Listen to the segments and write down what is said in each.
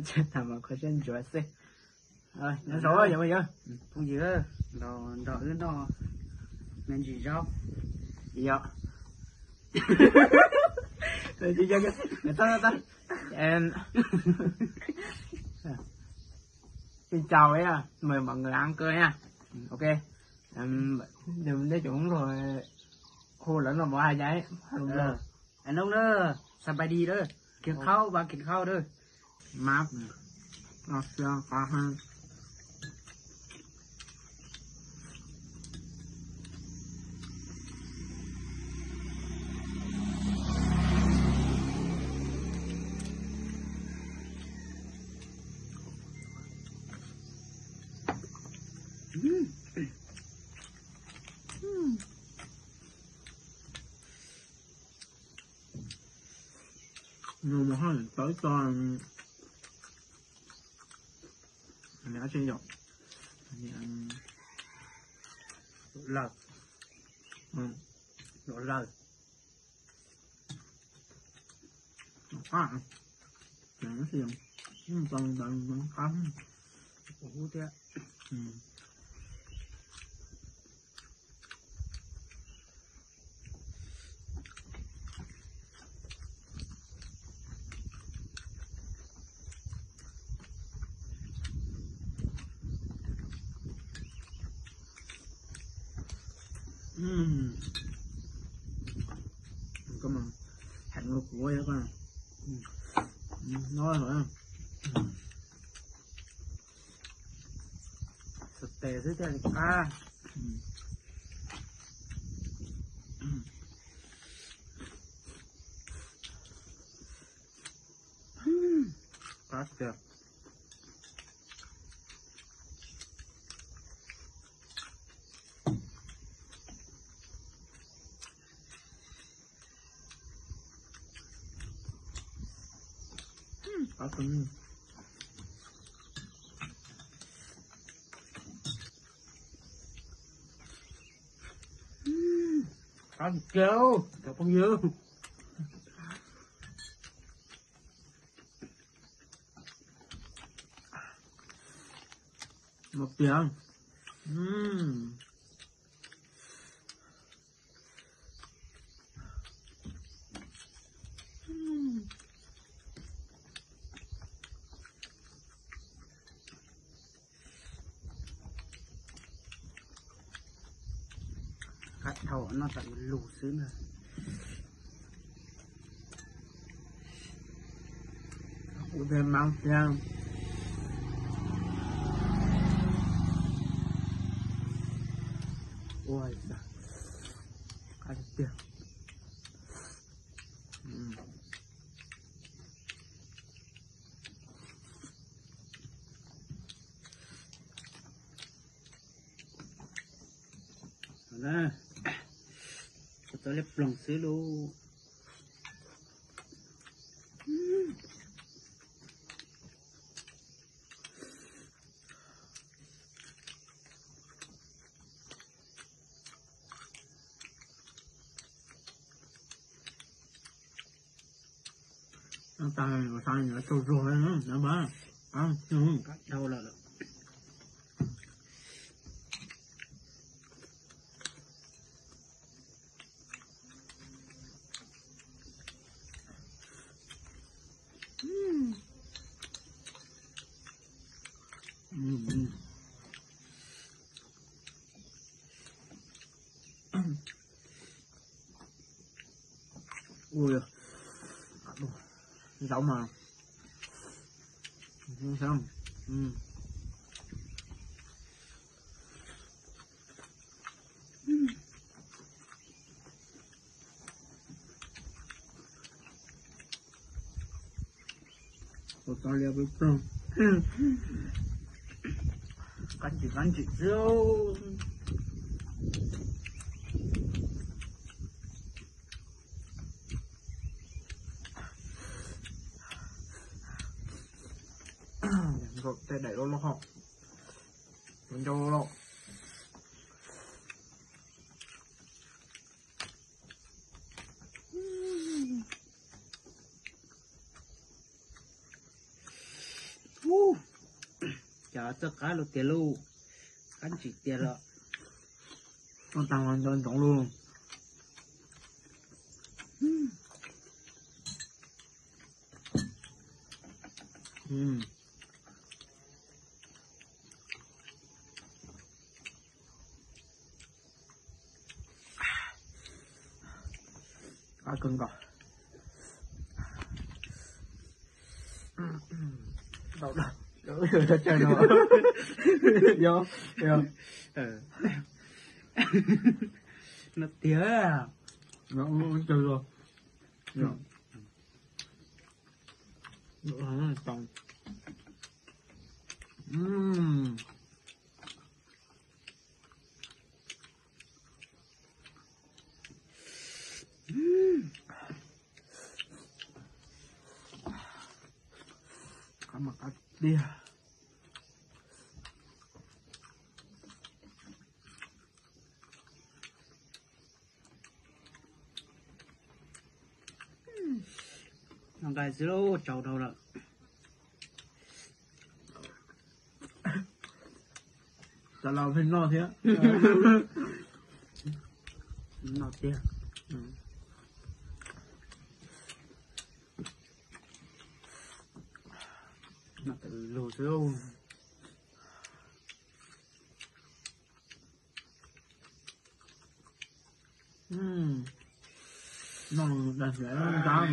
Tham mas kho siab ntsuav xwb. Nyob zoo yom yom. Phooj ywg, los nrog wb noj me ntsis zaub. Yog. Xin chào ấy à, mời mọi người ăn cơm nha. Ok. Ừm, Nếu, nếu chúng rồi, hô lớn là một hai giây. Hô lớn. Anh ông đó, sao bay đi đó? Kiện kháo, ba kiện kháo đó. Map. Ờ, sao, có ha. Nws mus hoj tawv tso. Lawm. Lawm. Qab. Qab thiab. Koj mas hais nkaus kuv no. Xav tes xwb thiaj li qab. Qab tiag. Qab tiag. Qab tiag, cov phooj ywg. Một tiếng. Qab dhau no tam lus xwb na. Ua tej mab thiab. Ua qab tiag. Txog liab ploog xwb lauj. Tag, tau zuag, dhau lawm. Ui, zaub mas. Ua tau liab ploog. Qab ntsim qab ntsim xwb. Nkaum tej daim loj loj hos, ncau loj. Txoj qab lug tiag lauj, qab ntsim tiag los. Ua taag ntsoov ntsoov lug. Qab kawg nkaus. Đau đau. Yog, yog. No tiag. No, no, no, no. Ub, tau. Mm. Qab mas qab tiag. Noj nqaij xwb lauj, tsau dhau lawm. Cov laus pheej noj thiab. Noj tiag. Noj tawm lug xwb. Noj dag hlawv ntab.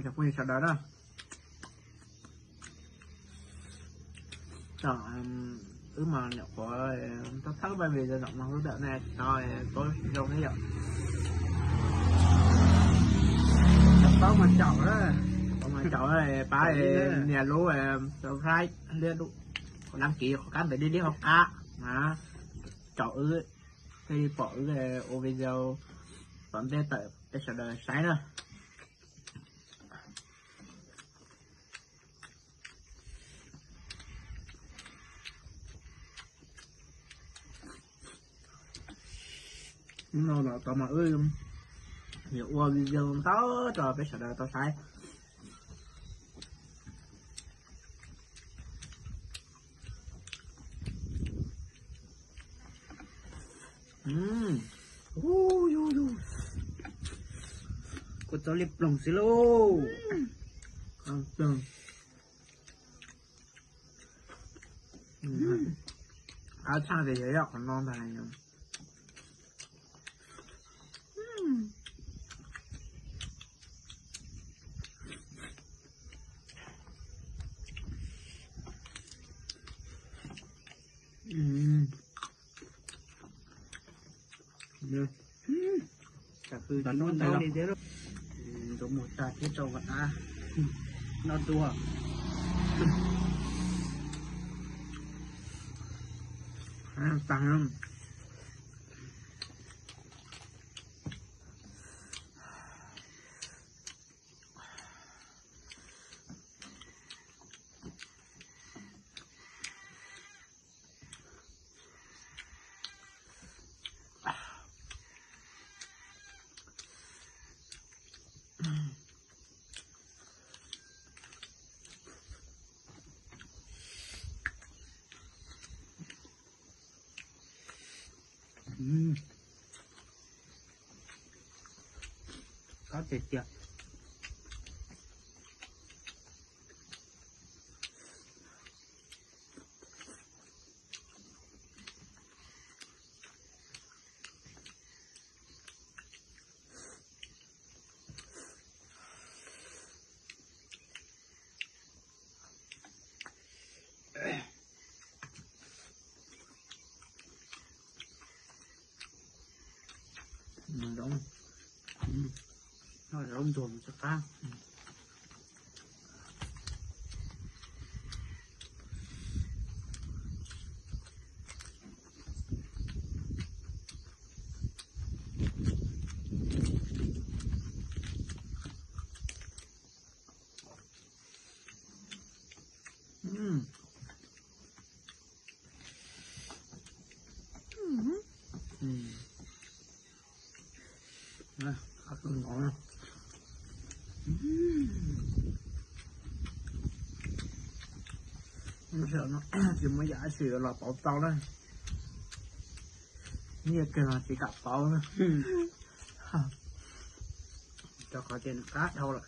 Cov phooj ywg sawv daws na, wb mas nyuam qhuav thawb thawb pab vim zaum no lub dawm nej tau paub zoo thiab yom. Paub mas caum, paub mas caum pab nias lub subscribe, đăng ký qhov kab ntawd dib dib hauv qab na, caum wb thiaj li pom wb ua video tom ntej tawm peb sawv daws saib na. Hnub no los tau mas wb yuav ua video ntau rau peb sawv daws tau saib. Kua txob liab ploog xwb lauj. Qab tshaj tias yog qhov no ntag. Ntxuav mus tag thiab rau qhov av no dua. Qab tiag tiag. Zaub ntuag mus tsis qab. Qab kawg nkaus na. Tsis muaj yam dab tsi los pauv tau na. Nyiaj kiag los tsis kam pauv na. Rau qhov tias nws qab dhau lawm.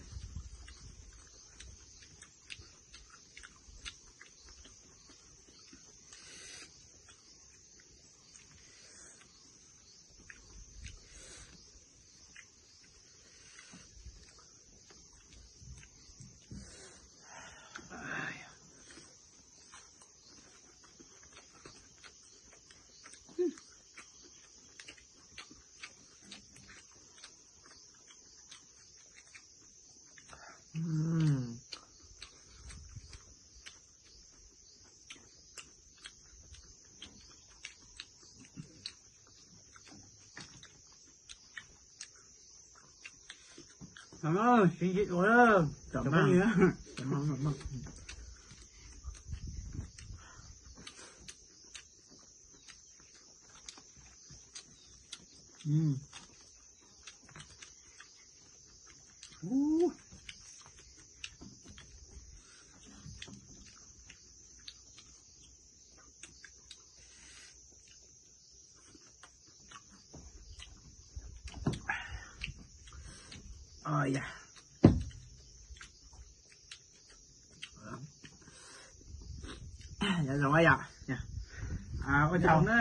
Sib ntsib dua, cov phooj ywg. Yog zoo yom. Ua tsaug na.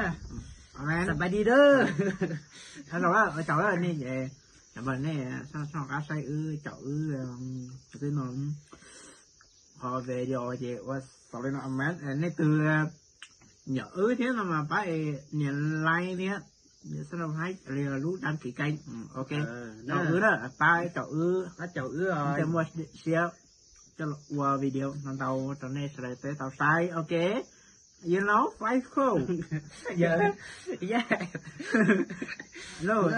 Sawv daws, ua tsaug nej, nej soj qab saib wb caum wb no qhov video ces ua xaus li no. Nej twg nyiam wb thiab no mas pab nias like thiab nias subscribe li lub đăng ký kênh, ok, rau wb na, pab caum wb, pab caum wb, muaj siab coj los ua video ntau ntau rau nej sawv daws tau saib, ok. You know, five cool. Yeah. No,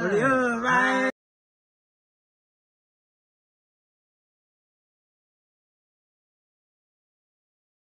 bye.